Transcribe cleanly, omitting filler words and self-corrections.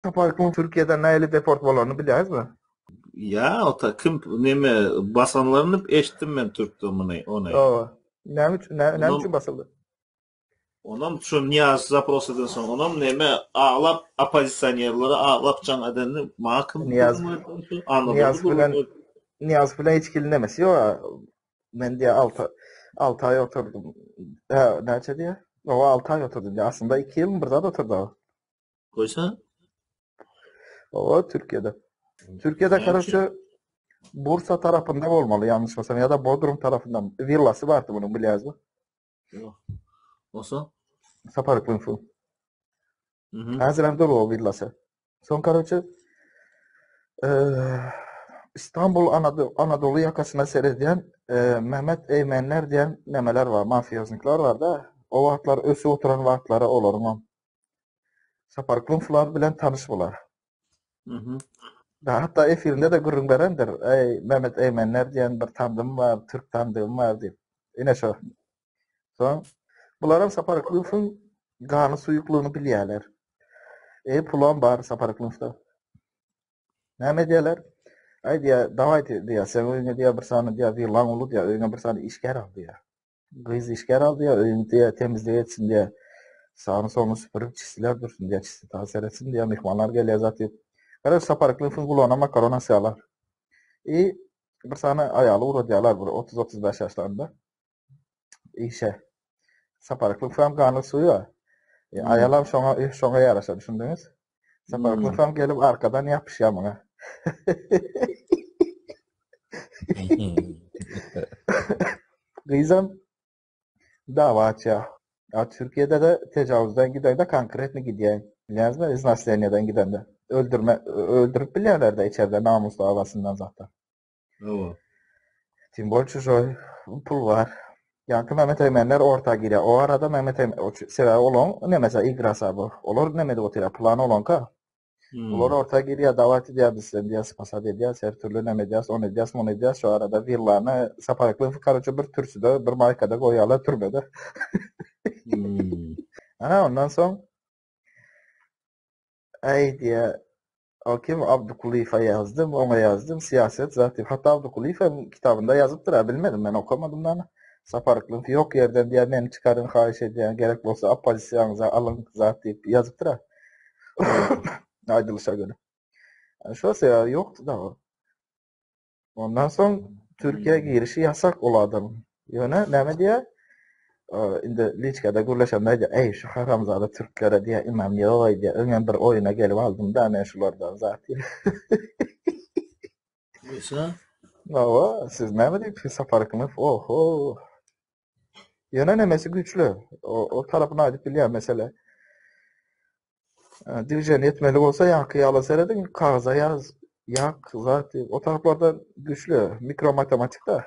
Saparklyň Türkiýeden nähili deport bolanyny bilýäňizmi? Ýa ota kim neme basanlaryny eşitdim men türkde muny ony. Hawa. Näme üçin näme üçin basyldy? Onam şu Nyýaz zapros eden soň onam neme aglap oppozisionerlere aglap jaň edenini maňa kim Nyýaz Nyýaz bilen Nyýaz bilen hiç hili nemesi ýok. Men diýä alty alty aý oturdym. Hä, näçe diýä? Owa alty aý oturdym diýä. Aslynda iki ýylmy bir zat oturdy. Goýsa? Owa, Türkiýede. Türkiýede karoçe Bursa tarapynda bolmaly ýalňyşmasam ýa-da Bodrum tarapynda willasy bardy munuň bilýäňizmi? Ýok. Bolsa? Sapar Yklymsow. Mhm. Häzirem dur o willasy. Soň karoçe İstanbul Anadolu, Anadolu ýakasyna seredýän e, Mehmet Eýmenler diýen nemeler bar, mafiýoznikler bar da. O wagtlar ösüp oturan wagtlary olaryňam. Sapar Yklymsowlar bilen tanyş bular. Mhm. Da, hatda efirinde-de gürrüň berendir. Eý, Mehmet Eýmenler diýen bir tandym bar, türk tandygym bar diýip. Ine şo. Soň bularam Sapar Yklymowyň gany suýuklygyny bilýärler. E, pulam bar Sapar Yklymowda. Näme edýärler? Aý diýýär, dawaýte diýýär, sen öýüňe diýýär bir sany diýýär, willaň uly diýýär, öýüňe bir sany işgär al diýýär. Gyz işgär al diýýär, öýüňi diýýär, temizlik etsin diýýär. Sagyny soluny süpürip, çisdiläp dursun diýýär, çistota seretsin diýýär, myhmanlar gelýär zat diýip. Garaz, Sapar Yklymowyň gulagyna makarona asýarlar. I bir sany aýaly ugradýarlar, bir 30-35 ýaşlarynda. Işe. Sapar Yklymow ganly suwy bar. E, aýalam şoňa e, şoňa ýaraşa düşündiňiz. Sapar hmm. Yklymow gelip arkadan ýapyşýar muňa. Gyzam dawa açýar. Ya Türkiye'de de tecavüzden gidende konkretni gidýär. Bilýäňizmi, iznaslenýeden gidende. Öldürme öldürip bilýärler de içeride namus dawasyndan zatdan. Hawa. Tim bol çujoý, pul bar. Ýaňky Mehmet Eýmenler orta girýär. O arada Mehmet Eýmen, sebäbi olaň nemesi igrasa bu. Olar neme edip otyrýar, plany olaňka. Hmm. Olar orta girýär, dawat edýär biz sen diýýär, spasat edýäs, her türli neme edýäs, ony edýäs, muny edýäs. Şu arada willany Sapar Yklymow karoçe bir türsüde, bir maýkada goýýarlar türmede. Hmm. Ana ondan soň Äý diýýär, O kim Abdykulyýewe ýazdym, oňa ýazdym, syýasat zat diýip. Hatda Abdykulyýew hem kitabynda ýazypdyr-a, bilmedim, men okamadym da ony. Sapar Yklymow ýok ýerden diýýär, meni çykaryň haýyş edýän, gerek bolsa oppozisiýaňyza alyň zat diýip ýazypdyr-a. Aýdylyşa görä. Şo sebäbi ýokdy dagy. Ondan soň Türkiýä girişi ýasak ol adamyň. Ýöne näme diýýär? Indi liçkada gürleşende aýdýar, Eý, şu haramzada türklere diýýär, ynam ýok-aý diýýär. Öňem bir oýuna gelip aldym-da men şulardan zat diýýär. Goýsa? Hawa, siz näme diýip, Sapar Ykymow, oho. Ýöne nemesi güýçli. O, o tarapyny aýdyp bilýän mesele. Dwiženiýe etmeli bolsa ýaňky ýaly serediň, kagyza ýaz, ýak, zat diýip. O taraplarda güýçli, mikro matematikda.